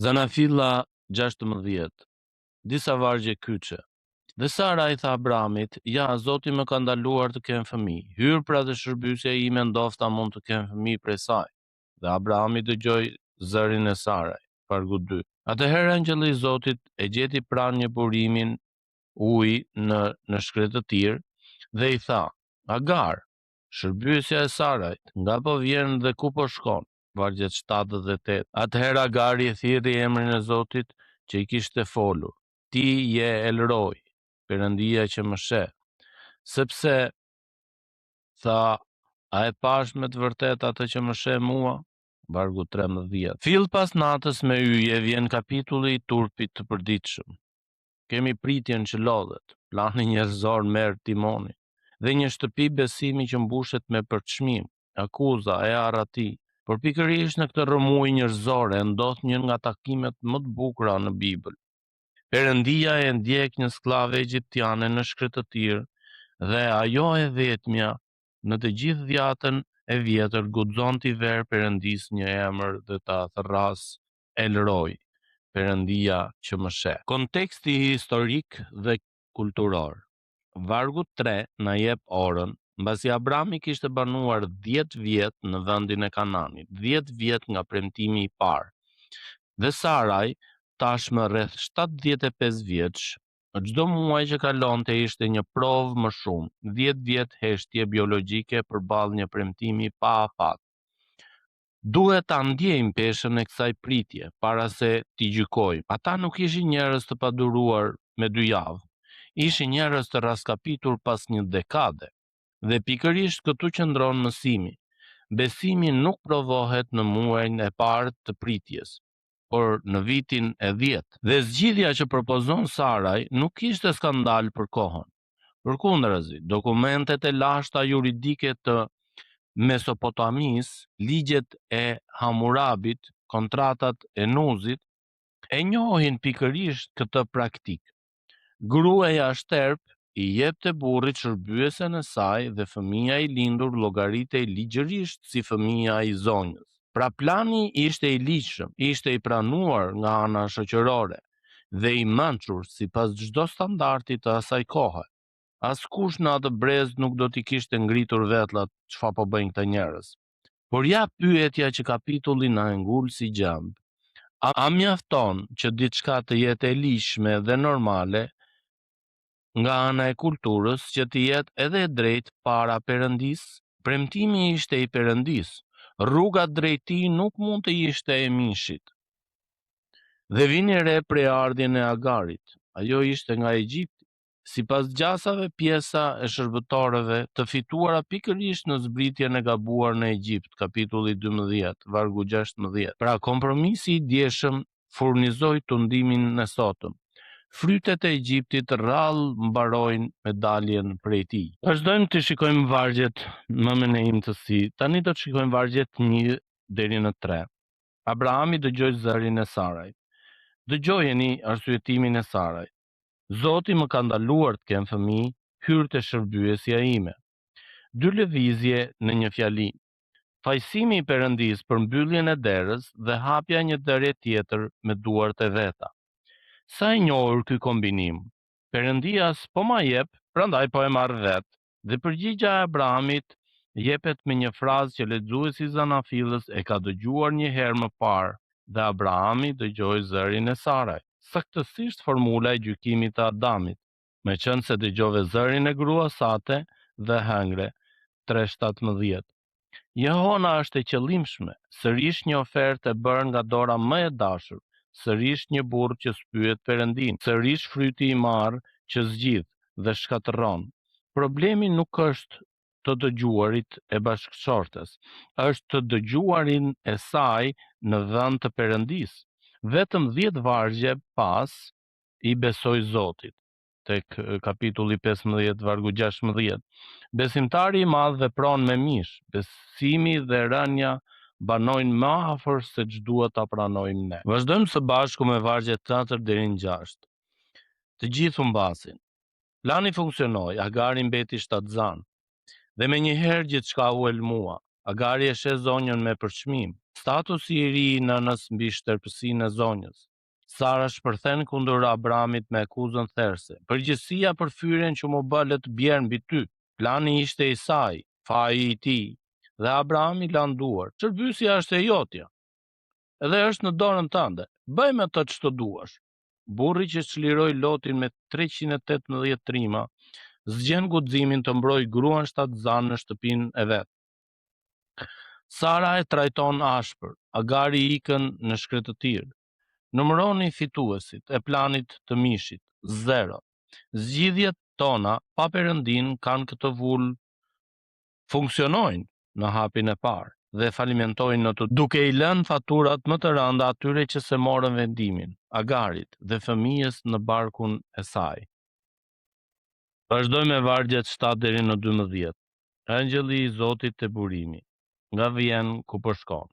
Zanafilla 16. Disa vargje kyçe. Dhe Sara i tha Abramit, Ja, Zoti më ka ndaluar të kem fëmijë. Hyr pra te shërbyesja ime, ndofta mund të kem fëmijë prej saj. Dhe Abrahami dëgjoi zërin e Saraj. Vargu 2. Atëherë engjëlli i Zotit e gjeti pranë një burimi uji në në shkretëtirë dhe i tha, Agar, shërbyesja e Sarajt, nga po vjen dhe ku po shkon? Vargjet 7 dhe 8. Atëherë Agari e thirri emrin e Zotit që i kishte folur. Ti je El Roi, Perëndia që më sheh. Sepse tha, a e pashë me të vërtetë atë që më sheh mua? Vargu 13. Fill pas natës me yje vjen kapitulli i turpit të përditshëm. Kemi pritjen që lodhet, plani njerëzor merr timonin dhe një shtëpi besimi që mbushet me përçmim, akuza e arrati. Por pikërisht në këtë rrëmujë njerëzore ndodh një nga takimet më të bukura në Bibël. Perëndia e ndjek një skllave egjiptiane në shkretëtirë dhe ajo e vetmja në të gjithë dhjatën e vjetër guxon t'i verë Perëndisë një emër dhe ta thërrasë El Roi, Perëndia që më sheh. Konteksti historik dhe kulturor. Vargu 3 na jep orën, mbasi Abrami kishte banuar 10 vjet në vendin e Kananit, 10 vjet nga premtimi i parë. Dhe Saraj, tashmë rreth 75 vjeç, çdo muaj që kalonte ishte një provë më shumë, 10 vjet heshtje biologjike përballë një premtimi pa afat. Duhet ta ndjejmë peshën e kësaj pritje para se t'i gjykojmë. Ata nuk ishin njerëz të paduruar me dy javë. Ishin njerëz të rraskapitur pas një dekade. Dhe pikërisht këtu qëndron mësimi. Besimi nuk provohet në muajin e parë të pritjes, por në vitin e 10. Dhe zgjidhja që propozon Saraj nuk ishte skandal për kohën. Përkundrazi, dokumentet e lashta juridike të Mesopotamisë, ligjet e Hamurabit, kontratat e Nuzit, e njohin pikërisht këtë praktikë. Gruaja shterpë i jepte burrit shërbyesen e saj dhe fëmija i lindur llogaritej ligjërisht si fëmija i zonjës. Pra plani ishte i ligjshëm, ishte i pranuar nga ana shoqërore dhe i mençur sipas çdo standardi të asaj kohe. Askush në atë brez nuk do t'i kishte ngritur vetllat çfarë po bëjnë këta njerëz. Por ja pyetja që kapitulli na e ngul si gjemb. A mjafton që diçka të jetë e ligjshme dhe normale nga ana e kulturës që të jetë edhe e drejtë para Perëndisë? Premtimi ishte i Perëndisë. Rruga drejt tij nuk mund të ishte e mishit. Dhe vini re prejardhjen e Agarit. Ajo ishte nga Egjipti. Sipas gjasave pjesa e shërbëtoreve të fituara pikërisht në zbritjen e gabuar në Egjipt, kapitulli 12, vargu 16. Pra kompromisi i djeshëm furnizoi tundimin e sotëm. Frytet e Egjiptit rrallë mbarojnë me daljen prej tij. Vazhdojmë të shikojmë vargjet më me imtësi. Tani do të shikojmë vargjet 1 deri në 3. Abrahami dëgjoi zërin e Sarajt. Dëgjojeni arsyetimin e Sarajt. Zoti më ka ndaluar të kem fëmijë, hyr te shërbyesja ime. Dy lëvizje në një fjali. Fajësimi i Perëndisë për mbylljen e derës dhe hapja e një dere tjetër me duart e veta. Sa i njohur ky kombinim. Perëndia s'po ma jep, prandaj po e marr vetë. Dhe përgjigja e Abrahamit jepet me një frazë që lexuesi i Zanafillës e ka dëgjuar një herë më parë, dhe Abrahami dëgjoi zërin e Sarajt. Saktësisht formula e gjykimit të Adamit, meqenëse dëgjove zërin e gruas sate dhe hëngre, 3:17. Jehona është e qëllimshme, sërish një ofertë e bërë nga dora më e dashur, sërish një burrë që s'pyet Perëndinë, sërish fryti i marrë që zgjidh dhe shkatërron. Problemi nuk është të dëgjuarit e bashkëshortes, është të dëgjuarin e saj në vend të Perëndisë. Vetëm 10 vargje pas i besoi Zotit. tek kapitulli 15 vargu 16. Besimtari i madh vepron me mish, besimi dhe rënia banojnë më afër se ç'duhet ta pranojmë ne. Vazhdojmë së bashku me vargjet 4 deri në 6. Të gjithë humbasin. Plani funksionoi, Agari mbeti shtatzënë. Dhe menjëherë gjithçka u helmua. Agari e sheh zonjën me përçmim. Statusi i ri i nënës mbi shterpësinë e zonjës. Sara shpërthen kundër Abramit me akuzën therëse. Përgjegjësia për fyerjen që m'u bë le të bjerë mbi ty. Plani ishte i saj, faji i tij. Dhe Abrami lan duart. Shërbyesja është e jotja. Dhe është në dorën tënde. Bëj me të ç'të duash. Burri që çliroi Lotin me 318 trima, s'gjen guximin të mbrojë gruan shtatzënë në shtëpinë e vet. Sara e trajton ashpër, Agari ikën në shkretëtirë. Numëroni fituesit e planit të mishit, zero. Zgjidhjet tona pa Perëndinë kanë këtë vulë funksionojnë në hapin e parë dhe falimentojnë në të duke i lënë faturat më të rënda atyre që s'e morën vendimin, Agarit dhe fëmijës në barkun e saj. Vazhdojmë me vargjet 7 deri në 12. Engjëlli i Zotit te burimi. Nga vjen ku po shkon.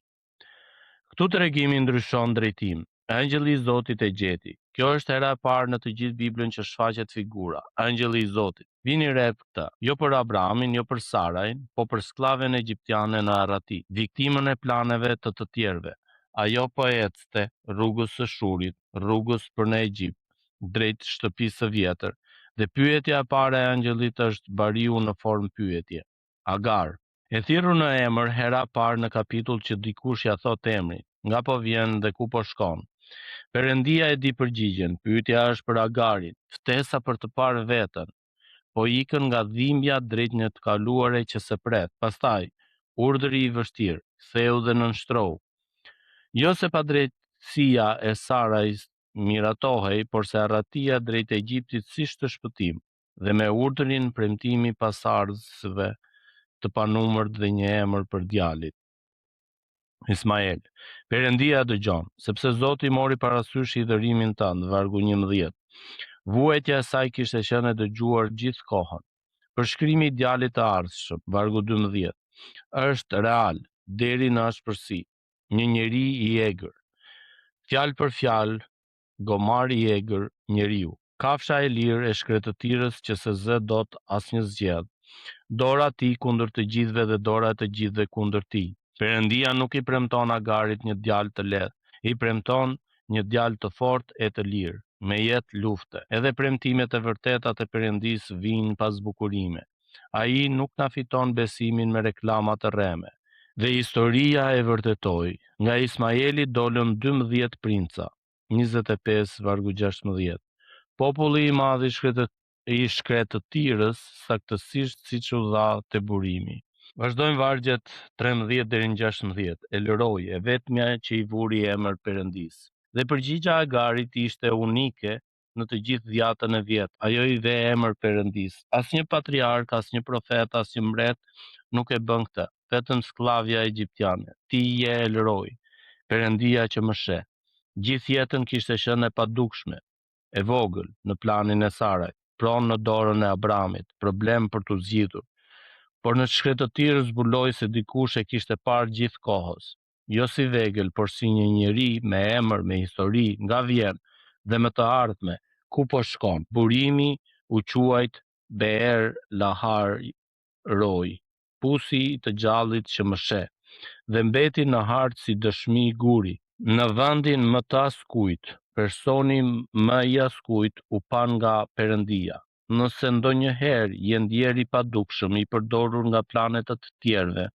Këtu tregimi ndryshon drejtim. Engjëlli i Zotit e gjeti. Kjo është hera e parë në të gjithë Biblën që shfaqet figura, Engjëlli i Zotit. Vini re këtë, jo për Abrahamin, jo për Sarajn, po për skllaven egjiptiane në arrati, viktimën e planeve të të tjerëve. Ajo po ecte rrugës së Shurit, rrugës për në Egjipt, drejt shtëpisë së vjetër, dhe pyetja e parë e engjëllit është bariu në formë pyetje. Agar. E thirrur në emër, hera e parë në kapitull që dikush ia thotë emrin, nga po vjen dhe ku po shkon. Perëndia e di përgjigjen, pyetja është për Agarin, ftesa për të parë veten. Po ikën nga dhimbja drejt një të kaluare që s'e pret. Pastaj, urdhri i vështirë, kthehu dhe nënshtrohu. Jo se padrejtësia e Sarajs miratohej, por se arratia drejt Egjiptit s'ishte shpëtim. Dhe me urdhrin premtimi pasardhësve të panumërt dhe një emër për djalin. Ismael. Perëndia dëgjon, sepse Zoti mori parasysh hidhërimin tënd, vargu 11. Vuajtja e saj kishte qenë e dëgjuar gjithë kohën. Përshkrimi i djalit të ardhshëm, vargu 12, është real, deri në ashpërsi, një njeri i egër. Fjalë për fjalë, gomar i egër njeriu. Kafsha e lirë e shkretëtirës që s'e zë dot asnjë zgjedhë. Dora e tij kundër të gjithëve dhe dora e të gjithëve kundër tij. Perëndia nuk i premton Agarit një djalë të lehtë, i premton një djalë të fortë e të lirë, me jetë lufte. Edhe premtimet e vërteta të Perëndisë vijnë pa zbukurime. Ai nuk na fiton besimin me reklama të rreme. Dhe historia e vërtetoi, nga Ismaeli dolën 12 princa, 25 vargu 16. Populli i madh i shkretë i shkretëtirës saktësisht siç u dha te burimi. Vazhdojmë vargjet 13 deri në 16. El Roi, e vetmja që i vuri emër Perëndisë. Dhe përgjigja e Agarit ishte unike në të gjithë dhjatën e vjetër. Ajo i ve emër Perëndisë. Asnjë patriark, asnjë profet, asnjë mbret nuk e bën këtë. Vetëm skllavja egjiptiane. Ti je El Roi, Perëndia që më sheh. Gjithë jetën kishte qenë e padukshme, e vogël, në planin e Sarajt, pronë në dorën e Abramit, problem për t'u zgjidhur. Por në shkretëtirë zbuloi se dikush e kishte parë gjithë kohës. Jo si vegël, por si një njeri me emër, me histori, nga vjen dhe me të ardhme, ku po shkon. Burimi u quajt Beer Lahai Roi, pusi i të gjallit që më sheh, dhe mbeti në hartë si dëshmi guri. Në vendin më të askujt, personi më i askujt u pa nga Perëndia. Nëse ndonjëherë je ndjerë i padukshëm, i përdorur nga planet e të tjerëve,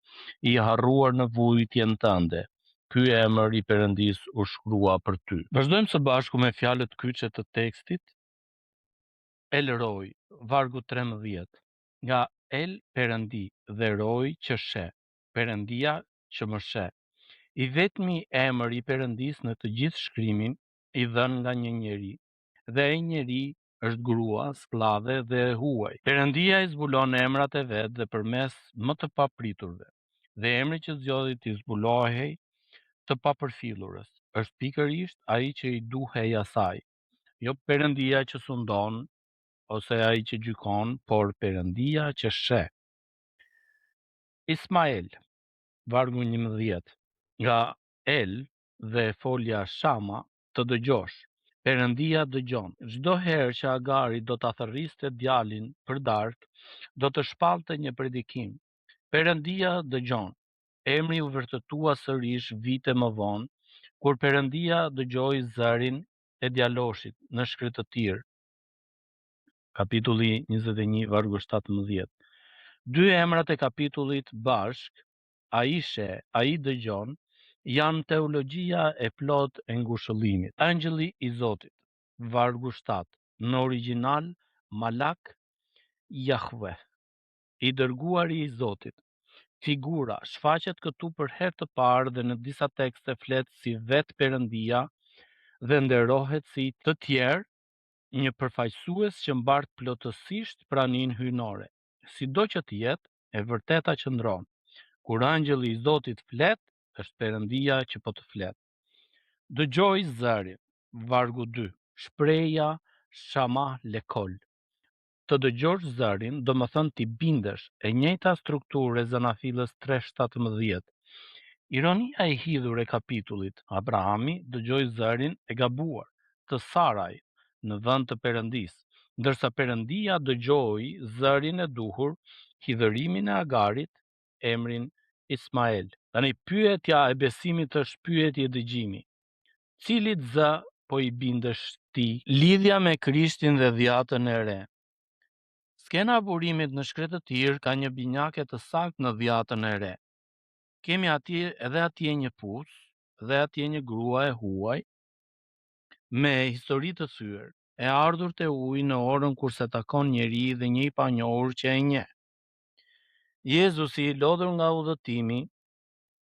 i harruar në vuajtjen tënde, ky emër i Perëndisë u shkrua për ty. Vazhdojmë së bashku me fjalët kyçe të tekstit. El Roi, vargu 13, nga El Perëndi dhe Roi që sheh, Perëndia që më sheh. I vetmi emër i Perëndisë në të gjithë shkrimin i dhënë nga një njeri. Dhe ai njeri është grua, skllave dhe e huaj. Perëndia i zbulon emrat e vet dhe përmes më të papriturve. Dhe emri që zgjodhi t'i zbulohej të papërfillurës, është pikërisht ai që i duhej asaj. Jo Perëndia që sundon ose ai që gjykon, por Perëndia që sheh. Ismael, vargu 11, nga El dhe folja Shama të dëgjosh. Perëndia dëgjon. Çdo herë që Agari do ta thërriste djalin për darkë, do të shpallte një predikim. Perëndia dëgjon. Emri u vërtetua sërish vite më vonë, kur Perëndia dëgjoi zërin e djaloshit në shkretëtirë. Kapitulli 21, vargu 17. Dy emrat e kapitullit bashkë, ai sheh, ai dëgjon, janë teologjia e plotë e ngushëllimit. Engjëlli i Zotit, vargu 7, në origjinal Malak Jahweh, i dërguari i Zotit. Figura shfaqet këtu për herë të parë dhe në disa tekste flet si vetë Perëndia dhe nderohet si të tjerë, një përfaqësues që mbart plotësisht praninë hyjnore. Sido që të jetë, e vërteta qëndron. Kur engjëlli i Zotit flet, është Perëndia që po të flet. Dëgjoi zërin, vargu 2, shprehja shama lekol. Të dëgjosh zërin, domethënë t'i bindesh, e njëjta strukturë e zanafillës 3.17. Ironia e hidhur e kapitullit, Abrahami dëgjoi zërin e gabuar të Sarajt në vend të Perëndisë, ndërsa Perëndia dëgjoi zërin e duhur, hidhërimin e Agarit, emrin Ismael. Tani pyetja e besimit është pyetje dëgjimi. Cilit zë po i bindesh ti? Lidhja me Krishtin dhe dhjatën e re. Skena e burimit në shkretëtirë ka një binjake të saktë në dhjatën e re. Kemi atje edhe atje një pus dhe atje një grua e huaj me histori të thyer, e ardhur te uji në orën kur s'e takon njeri dhe një i panjohur që e njeh. Jezusi, i lodhur nga udhëtimi,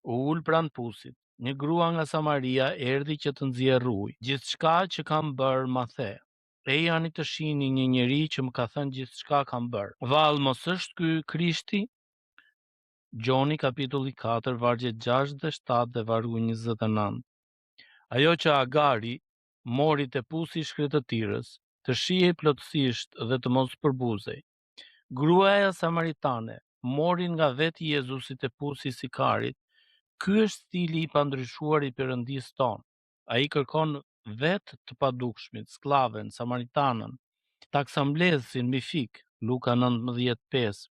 u ul pranë pusit. Një grua nga Samaria erdhi që të nxjerrë ujë. Gjithçka që kam bërë ma the. Ejani të shihni një njeri që më ka thënë gjithçka kam bërë. Vallë mos është ky Krishti? Gjoni kapitulli 4, vargjet 6 dhe 7 dhe vargu 29. Ajo që Agari mori te pusi i shkretëtirës, të shihej plotësisht dhe të mos përbuzej. Gruaja samaritane mori nga vetë Jezusi te pusi i Sikarit. Ky është stili i pandryshuar i Perëndisë tonë. Ai kërkon vetë të padukshmit, skllaven, samaritanën, taksambledhësin mbi fik, Luka 19:5,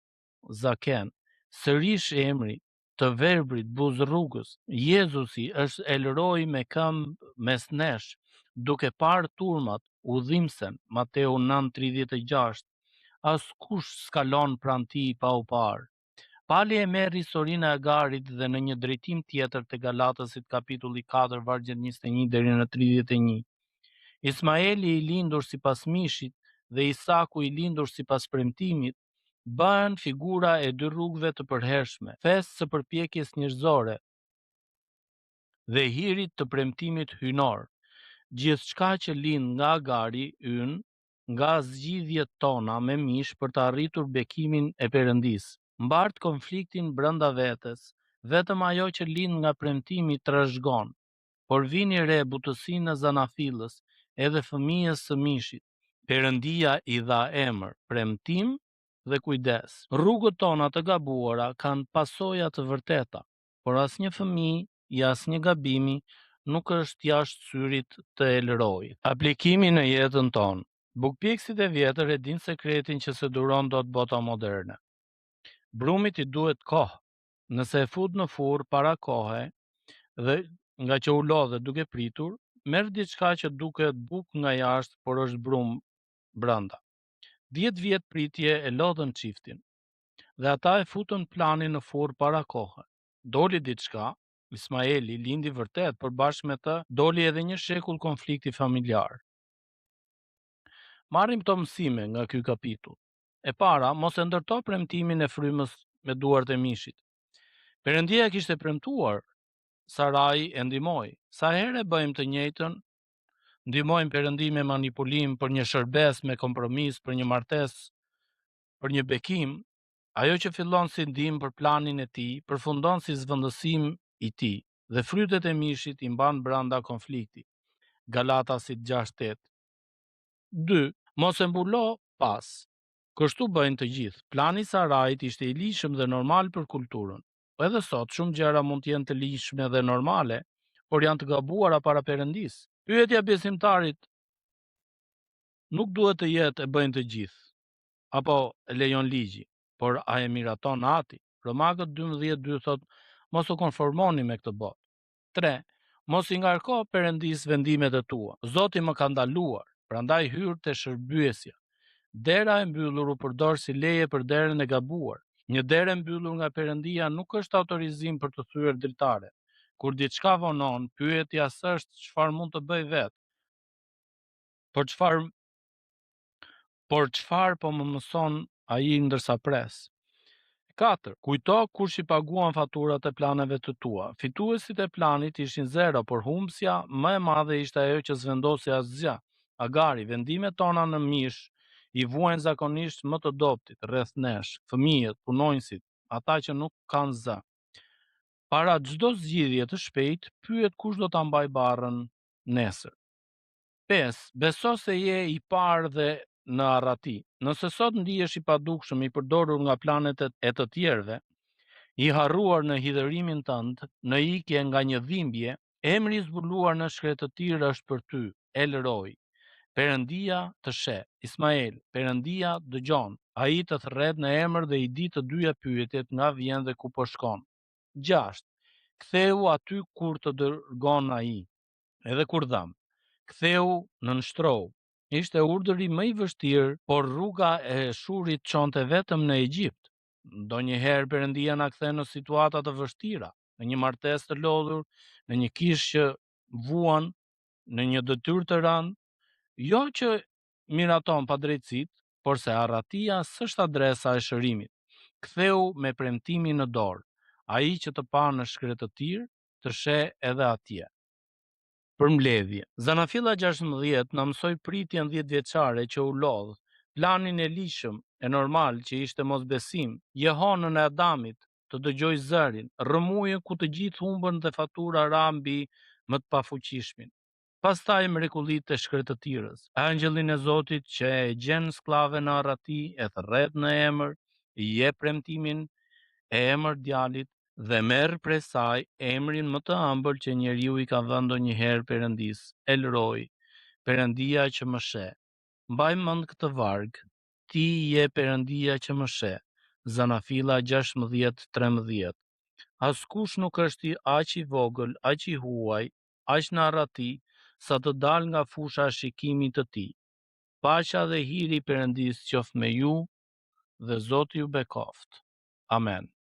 Zaken, sërish emri, të verbrit buzë rrugës. Jezusi është El Roi me këmbë mes nesh, duke parë turmat, u dhimbsen, Mateu 9:36. Askush s'kalon pranë tij pa u parë. Pali e merr historinë e Agarit dhe në një drejtim tjetër te Galatasit kapitulli 4 vargjet 21 deri në 31. Ismaeli i lindur sipas mishit dhe Isaku i lindur sipas premtimit bëhen figura e dy rrugëve të përhershme, fesë së përpjekjes njerëzore dhe hirit të premtimit hyjnor. Gjithçka që lind nga Agari ynë, nga zgjidhjet tona me mish për të arritur bekimin e Perëndisë, mbart konfliktin brenda vetes, vetëm ajo që lind nga premtimi trashëgon. Por vini re butësinë e zanafillës, edhe fëmijës së mishit. Perëndia i dha emër, premtim dhe kujdes. Rrugët tona të gabuara kanë pasoja të vërteta, por asnjë fëmijë i asnjë gabimi nuk është jashtë syrit të El Roit. Aplikimi në jetën tonë. Bukëpjekësit e vjetër e dinë sekretin që s'e duron dot bota moderne. Brumit i duhet kohë. Nëse e fut në furrë para kohe dhe nga që u lodhe duke pritur, merr diçka që duket bukë nga jashtë, por është brumë brenda. 10 vjet pritje e lodhën çiftin dhe ata e futën planin në furrë para kohe. Doli diçka, Ismaeli lindi vërtet, por bashkë me të doli edhe një shekull konflikti familjar. Marrim këto mësime nga ky kapitull. E para, mos e ndërto premtimin e frymës me duart e mishit. Perëndia kishte premtuar, Sarai e ndihmoi. Sa herë e bëjmë të njëjtën, ndihmojmë Perëndinë me manipulim për një shërbesë, me kompromis, për një martesë, për një bekim, ajo që fillon si ndihmë për planin e tij, përfundon si zëvendësim i tij dhe frytet e mishit i mban brenda konflikti. Galatasit 6:8. 2. Mos e mbulo pas. Kështu bëjnë të gjithë. Plani i Sarait ishte i ligjshëm dhe normal për kulturën. Po edhe sot shumë gjëra mund të jenë të ligjshme dhe normale, por janë të gabuara para Perëndisë. Pyetja e besimtarit nuk duhet të jetë e bëjnë të gjithë, apo e lejon ligji, por a e miraton Ati. Romakët 12:2 thotë, Mos u konformoni me këtë botë. 3. Mos i ngarko Perëndisë vendimet e tua. Zoti më ka ndaluar, prandaj hyr te shërbyesja. Dera e mbyllur u përdor si leje për derën e gabuar. Një derë e mbyllur nga Perëndia nuk është autorizim për të thyer dritare. Kur diçka vonon, pyetja s'është çfarë mund të bëj vetë, por çfarë por çfarë po më mëson ai ndërsa pres. 4. Kujto kush i paguan faturat e planeve të tua. Fituesit e planit ishin zero, por humbësja më e madhe ishte ajo që s'vendosi asgjë. Agari, vendimet tona në mish i vuajnë zakonisht më të dobëtit rreth nesh, fëmijët, punonjësit, ata që nuk kanë zë. Para çdo zgjidhje të shpejtë, pyet kush do ta mbajë barrën nesër. 5. Beso se je i parë dhe në arrati. Nëse sot ndihesh i padukshëm, i përdorur nga planet e të tjerëve, i harruar në hidhërimin tënd, në ikje nga një dhimbje, emri i zbuluar në shkretëtirë është për ty, El Roi. Perëndia të sheh. Ismael, Perëndia dëgjon. Ai të thërret në emër dhe i di të dyja pyetjet nga vjen dhe ku po shkon. 6. Kthehu aty kur të dërgon ai, edhe kur dhemb. Kthehu, nënshtrohu. Ishte urdhri më i vështirë, por rruga e Shurit çonte vetëm në Egjipt. Ndonjëherë Perëndia na kthen në situata të vështira, në një martesë të lodhur, në një kishë që vuan, në një detyrë të rëndë, jo që miraton padrejtësitë, por se arratia s'është adresa e shërimit. Kthehu me premtimin në dorë. Ai që të pa në shkretëtirë, të sheh edhe atje. Përmbledhje. Zanafilla 16 na mësoi pritjen 10-vjeçare që u lodh, planin e ligjshëm e normal që ishte mosbesim, jehonën e Adamit, të dëgjojë zërin, rrëmujën ku të gjithë humbën dhe fatura ra mbi më të pafuqishmin. Pastaj mrekullitë e shkretëtirës, engjëllin e Zotit që e gjen skllave në arrati, e thërret në emër, i jep premtimin e emër djalit dhe merr prej saj emrin më të ëmbël që njeriu i ka vënë ndonjëherë Perëndisë, El Roi, Perëndia që më sheh. Mbaj mend këtë varg, Ti je Perëndia që më sheh. Zanafilla 16-13. Askush nuk është aq i vogël, aq i huaj, aq në arrati, sa të dalë nga fusha e shikimit të tij. Paqja dhe hiri i Perëndisë qoftë me ju dhe Zoti ju bekoftë. Amen.